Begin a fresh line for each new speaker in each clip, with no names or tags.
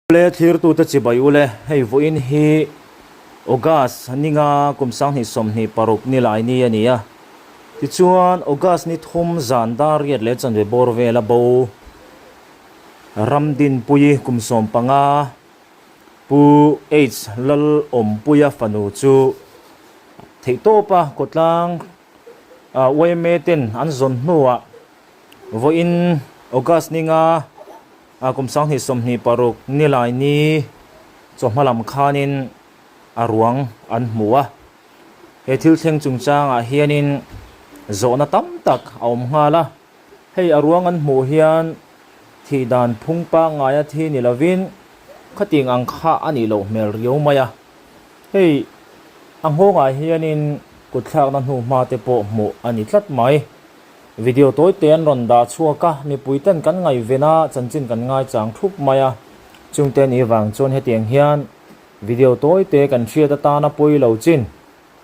Ule thlirtute chibai ule, hei vawiin hi August ninga kum 2026 ni lai ni a ni a. Tichuan August ni thum zan dar riat leh chanve bawr vela bo Ramdinpuii kum 15 Pu H Lalawmpuia fanu chu theihtawpa khawtlang yma ten an zawn hnuah vawiin August ninga A kum 2026 nilai ni chawhma lam khanin a ruang an hmu a. He thil thleng chungchangah hianin zawhna tam tak a awm nghal a. Hei a ruang an hmuh hian thih dan phung pangngaia thi ni lovin khating ang kha a nih loh hmel riau mai a. Hei a nghawngah hianin kutthlakna hnuhma te pawh hmuh a ni tlat mai. Video tawi te an rawn dah chhuak a, mipui ten kan ngaihven a, chanchin kan ngaichang thup mai a. Chungte ni vang chuan hetiang hian video tawi te kan hriat atana pawi lo chin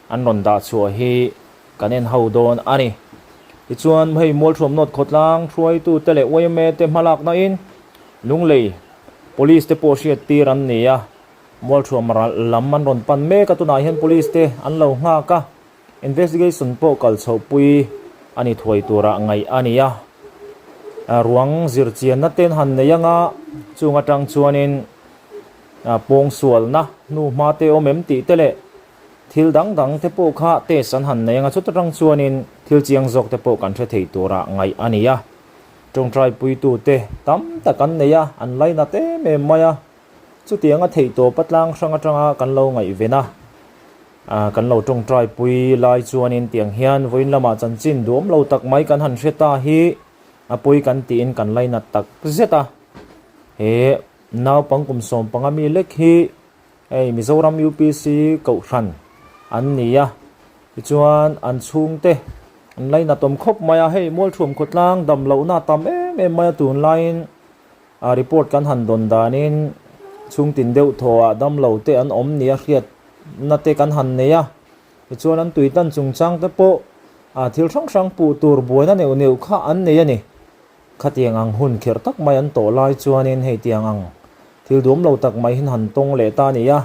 an rawn dah chhuah hi kan en ho dawn a ni. Tichuan hei Mualthuam North khawtlang hruaitute leh yma te hmalakna in Lunglei Police te pawh hriat tir an ni a, Mualthuam lam an rawn pan mek a, tunah hian Police te an lo nghak a. Investigation pawh kal chhohpui a ni thuai turah ngaih a ni a, ruang zirchianna ten han nei anga chung atang chuanin pawngsualna hnuhma te awm em tih te leh thil dang dang te pawh kha test an han nei anga chuta tang chuanin thil chiang zawk te pawh kan hre thei turah ngaih a ni a. Tawngtai puitute tam tak an nei a, an lainat em em mai a, chutianga theihtawp a tlang hrang atanga kan lo ngaihven a. Kan lo tawngtai pui lai chuanin tiang hian vawiin lamah chanchin duhawm lo tak mai kan han hre ta hi a pawi kan tiin kan lainat tak zet a. He naupang kum 15 mi lek hi hei Mizoram UPC Kohhran an ni a, tichuan an chhungte an lainat awm khawp mai a. Hei Mualthuam khawtlang dam lohna a tam em em mai a tunlaiin A report kan han dawn danin chhungtin deuh thawhah damlo te an awm nia hriatna te kan han nei a, tichuan an tui tan chungchang te pawh a thil hrang hrang puh tur buaina neuh neuh kha an nei a ni. Khatiang ang hun kherh tak mai an tawh lai chuanin hei tiang ang thil duam lo tak mai hin han tawng leh ta a ni a.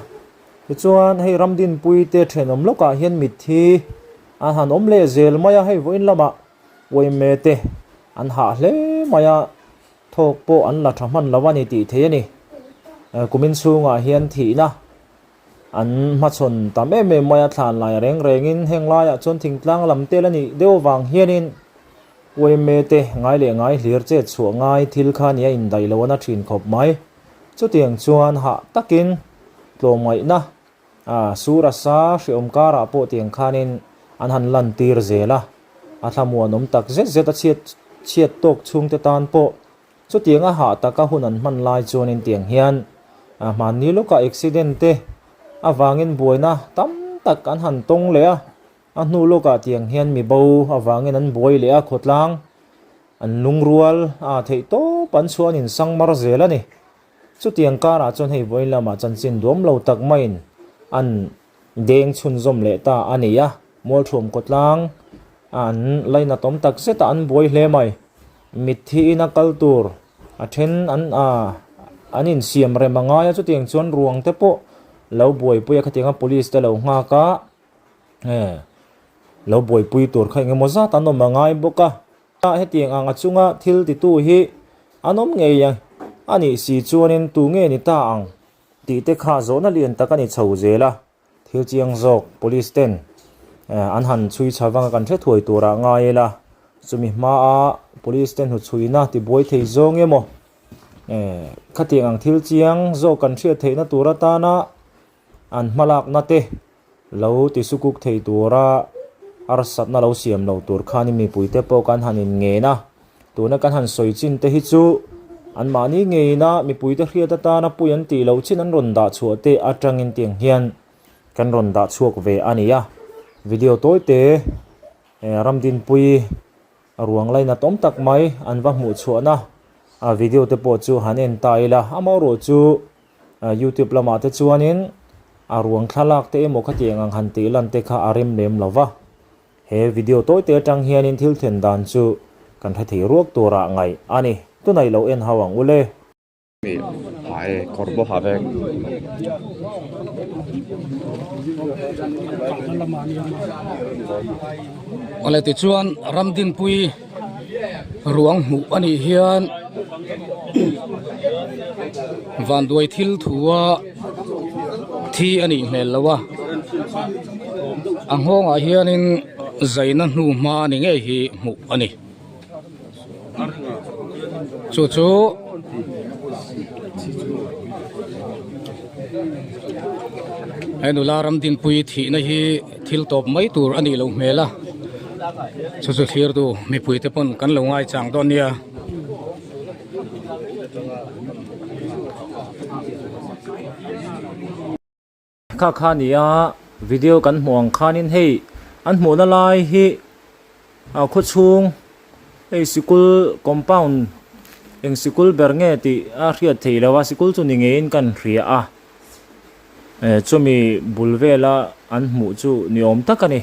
Tichuan hei Ramdinpui te thenawm lawkah hian mitthi an han awm leh zel mai a, hei vawiin lamah yma te an hah hle mai a. Thawk pawh an la tha hman lo a ni tih thei a ni. Kumin chhungah hian thihna an hmachhawn tam em em mai a, thlan lai reng rengin heng laiah chuan thingtlang lam tel a nih deuh avang hianin yma te ngai leh ngai hlir chet chhuah ngai thil kha nia indaih lo a na thin khawp mai. Chutiang chuan hah takin tlawmngaihna A sur a sa hreawm karah pawh tiang khanin an han lan tir zel a, a thlamuanawm tak zet zet a chhiat chhiat tawk chhungte tan pawh chutiang a hah taka hun an hman lai chuanin tiang hian hmanni lawkah accident te avangin buaina tam tak an han tawng leh a, a hnu lawkah tiang hian mi bo avangin an buai leh a khawtlang an lungrual a theih tawp an chhuah an insang mar zel a ni. Chutiang karah chuan hei vawiin lamah chanchin duam lo tak maiin an deng chhunzawm leh ta a ni a, Mualthuam khawtlang an lainatawm tak zet a an buai hle mai. Mitthi ina kal tur a then an a an insiam rem a ngai a, chutiang chuan ruang te pawh lo buaipui a khatianga police te lo nghak a, lo buaipui tur kha engemaw zat an awm a ngai bawk a. Hetiang ang a chunga thil titu hi an awm ngei a anih si chuanin tu nge ni ta ang tih te kha zawhna lian tak a ni chho zel a, thil chiang zawk police ten an han chhui chho vang a kan hre thuai turah ngai ila, chumi hmaa police te hnuchhuina tibuai thei zawng emaw khatiang ang thil chiang zawk kan hriat theihna tur atana An hmalakna te lo tisukuk thei tura harsatna lo siam lo tur khanin mipuite pawh kan han inngen a, tuna kan han sawi chin te hi chu anmahni ngeina mipuite hriat atana pui an tih loh chin an rawn dah chhuah te atangin tiang hian kan rawn dah chhuak ve a ni a. Video tawite Ramdinpui ruang lainat awm tak mai an va hmuh chhuahna video te pawh chu han en ta ila, amaherawh chu Youtube lamah te chuanin a ruang thlalak te emaw khatiang ang han tih lan te kha a rem lem lo va. He video tawi te atang hianin thil thlen dan chu kan hre thei ruak turah ngaih a ni. Tunah i lo en hau ang ule.
Mi ha e kawr pawh ha vek.
Awle tichuan Ramdinpui ruang hmuh a nih hian vanduai thil thua thi a nih hmel lo a a nghawngah hianin zaina hnu hma ni ngei hi hmuh a ni. Chu chu he nula Ramdinpui thihna hi thil tawp mai tur a nih loh hmel a chu chu thlir tu mipui te pawn kan lo ngaichang dawn nia.
Kha kha nia video kan hmuh ang khanin hei an hmuhna lai hi a khaw chhung hei sikul compound eng sikul ber nge tih a hriat theih loh a sikul chu ni ngeiin kan hria a eh chumi bul vela an hmuh chu ni awm tak a ni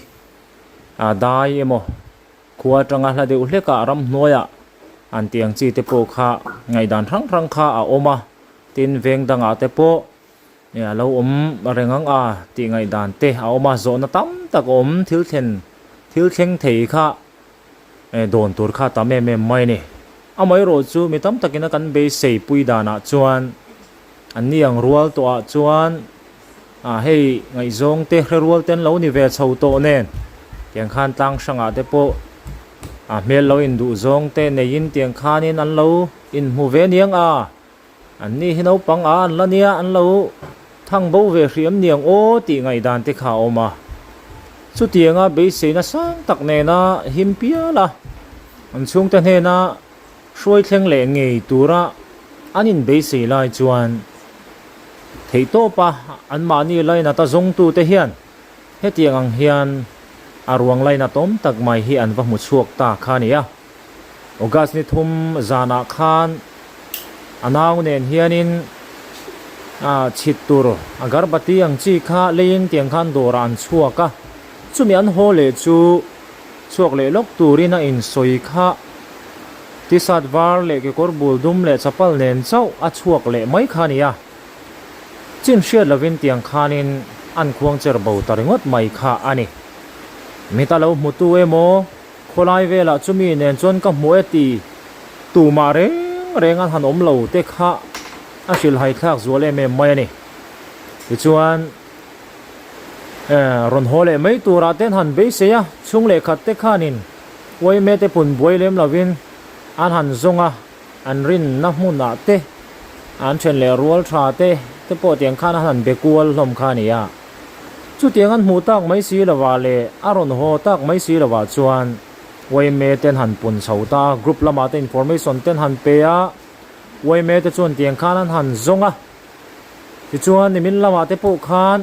a dai emaw khua atanga hla deuh hlek ah ramhnuaiah an tih ang chi te pawh kha ngaihdan hrang hrang kha a awm a tin veng dangah te pawh. Ih a lo awm reng ang a tih ngaihdan te a awm a, zawhna tam tak a awm thil thlen thil thleng thei kha eh dawn tur kha tam em em mai a ni. Amaherawh chu mi tam takin a kan beisei pui danah chuan an ni ang rual tawhah chuan ah hei ngaihzawng te hre rual te an lo ni ve chho tawh nen tiang khan tlang hrangah te pawh ah hmel lo induh zawng te neiin tiang khanin an lo inhmu ve aniang a. An ni hi naupang a an la nia, an lo thang bo ve hriam niang aw tih ngaihdan te kha a awm a. Chutianga beiseina sang tak nena him pial a, an chhungte hnena hruai thleng leh ngei tura an inbeisei lai chuan theihtawpa anmahni lainata zawngtute hian hetiang ang hian a ruang lainatawm tak mai hi an va hmu chhuak ta kha a ni a. August ni thum zanah khan a nau nen hianin ah chhit tur agarbati ang chi kha leiin tiang khan dawrah an chhuak a, chumi an haw leh chu chhuak leh lawk turin a insawi kha t-shirt var leh kekawr bul dum leh chapal nen chauh a chhuak leh mai kha a ni a, chin hriat lovin tiang khanin an khuang cher bo ta ringawt mai kha a ni. Mita lo hmutu emaw Khawlai velah chumi nen chuan ka hmu e ti tumah reng reng an han awm lo te kha a hrilhhai thlak zual em em mai a ni. Tichuan rawn haw leh mai turah te an han beisei a, chhung leh khat te khanin uaime te pun buai lem lovin an han zawng a, an rinna hmunah te an then leh rual tha te te pawh tiang khan an han be kual hlawm kha a ni a. Chutiang an hmuh tak mai si lovah leh a rawn haw tak mai si lovah chuan yma ten han pun chho ta a, group lamah te information ten han pe a, yma te chuan tiang khan an han zawng a, tichuan nimin lamah te pawh khan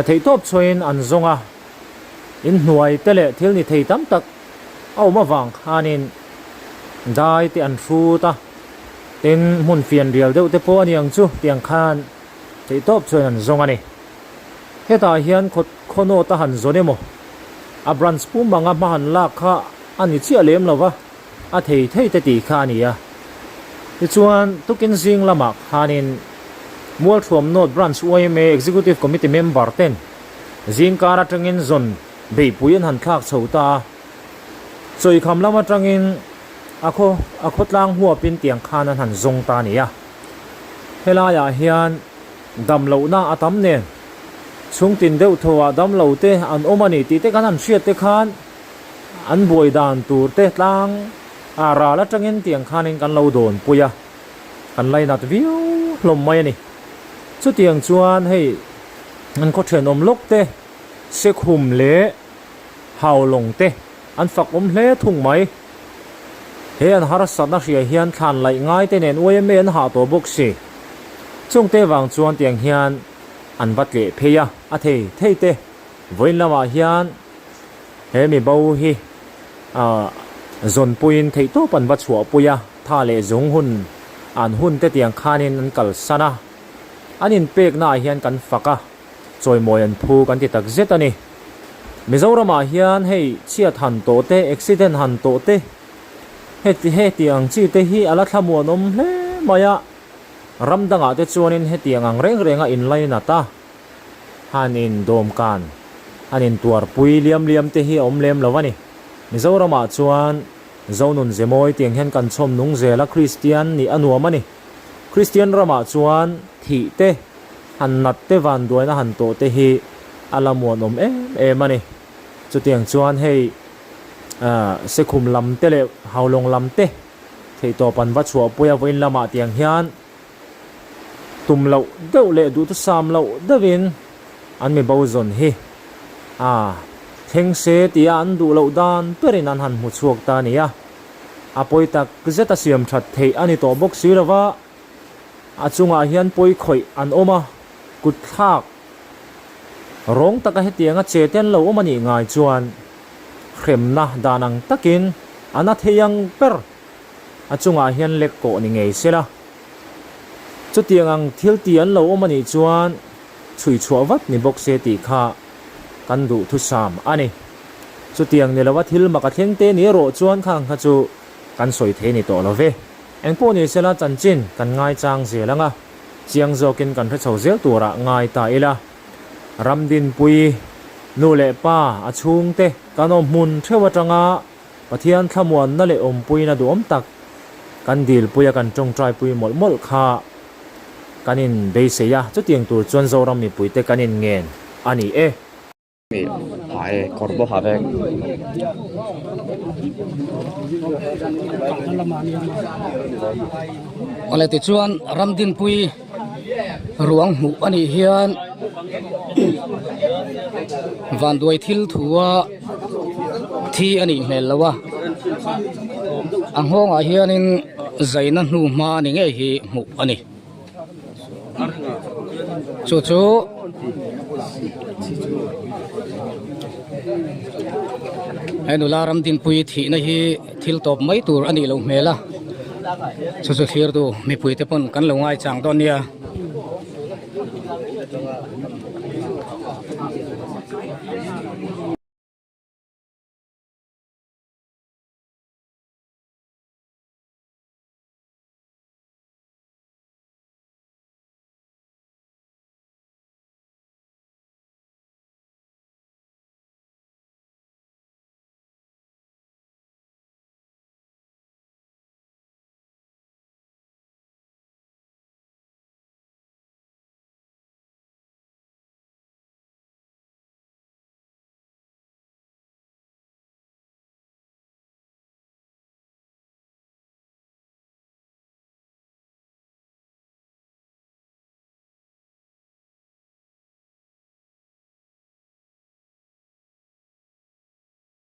theihtawp chhuahin an zawng a, inhnuai te leh thil ni thei tam tak a awm avang khanin dai te an hrut a, tin hmun fian rial deuh te pawh a ni ang chu tiang khan. Theihtawp chuan an zawng a ni. Hetah hian khaw khawnawt a han zawn emaw? A branch pum anga hma han lak kha a ni chiah lem lo va, a thei thei te tih kha a ni a. Tichuan, tukin zing lamah khanin Mualthuam North Branch yma Executive Committee member ten zingkar atangin zawn beihpui an han thlak chho ta a. Chawikham lam atangin a khaw a khawtlang huapin tiang khan an han zawng ta a ni a. Helaiah hian damlohna a tam nen chhungtin deuh thawhah damlo te an awm a ni tih te kan han hriat te khan an buai dan tur te tlang ah ral atangin tiang khanin kan lo dawn pui a, kan lainat viau hlawm mai a ni. Chutiang chuan hei an khaw thenawm lawk te Sekhum leh Haulawng te An fak awm hle thung mai. He an harsatna hria hian thlan laih ngai te nen yma an hah tawh bawk si. Chungte vang chuan tiang hian an va tleh phei a, a thei thei te. Vawiin lamah hian he mi bo hi ah zawnpuiin theihtawp an va chhuahpui a, tha leh zung hun an hun te tiang khanin an kalsan a, an inpeknaah hian kan fak a. Chawimawi an phu kan ti tak zet a ni. Mizoramah hian hei chhiat han tawh te, accident han tawh te, heti heti ang chi te hi a la thlamuanawm hle mai a. Ram dangah te chuanin hetiang ang reng renga inlainat a, han in dawmkan, han in tuarpui liam liam te hi a awm lem lo a ni. Mizoramah chuan Zonun Zemawi tiang hian kan chhawm nung zel a, Kristian nih a nuam a ni. Kristian ramah chuan thih te, han nat te vanduaina han tawh te hi a la muanawm em em a ni. Chutiang chuan hei Sekhum lam te leh Haulawng lam te theihtawp an va chhuahpui a, vawiin lamah tiang hian tum loh deuh leh duhthusam loh deuhin an mi bo zawn hi a thleng se tia an duh loh dan berin an han hmu chhuak ta a ni a. A pawi tak zet a siam that theih a ni tawh bawk si lova, a chungah hian pawi khawih an awm a, kut thlak rawng taka hetianga che te an lo awm a nih ngai chuan hremna dan ang takin a na thei ang ber a chungah hian lek kawh ni ngei se la. Chutiang ang thil ti an lo awm a nih chuan chhui chhuah vat ni bawk se tih kha kan duhthusam a ni. Chutiang ni lova thil mak a thleng te ni erawh chuan khang kha chu kan sawi thei ni tawh lo ve. Engpawh ni sela chanchin kan ngaichang zel ang a, chiang zawkin kan hre chho zel turah ngai ta ila. Ramdinpui, nu leh pa, a chhungte kan awm hmun theuh atanga Pathian thlamuanna leh awmpuina duhawm tak kan dilpuia kan tawngtaipui mawlh mawlh kha kan in beisei a, chutiang tur chuan Zoram mipuite kan in ngen a ni e.
Awle tichuan Ramdinpui ruang hmuh a nih hian vanduai thil thua thi a nih hmel lo a a nghawngah hianin zaina hnu hma ni ngei hi hmuh a ni chu chu he nula Ramdinpui thihna hi thil tawp mai tur a nih loh hmel a chu chu thlir tu mipui te pawn kan lo ngaichang dawn nia.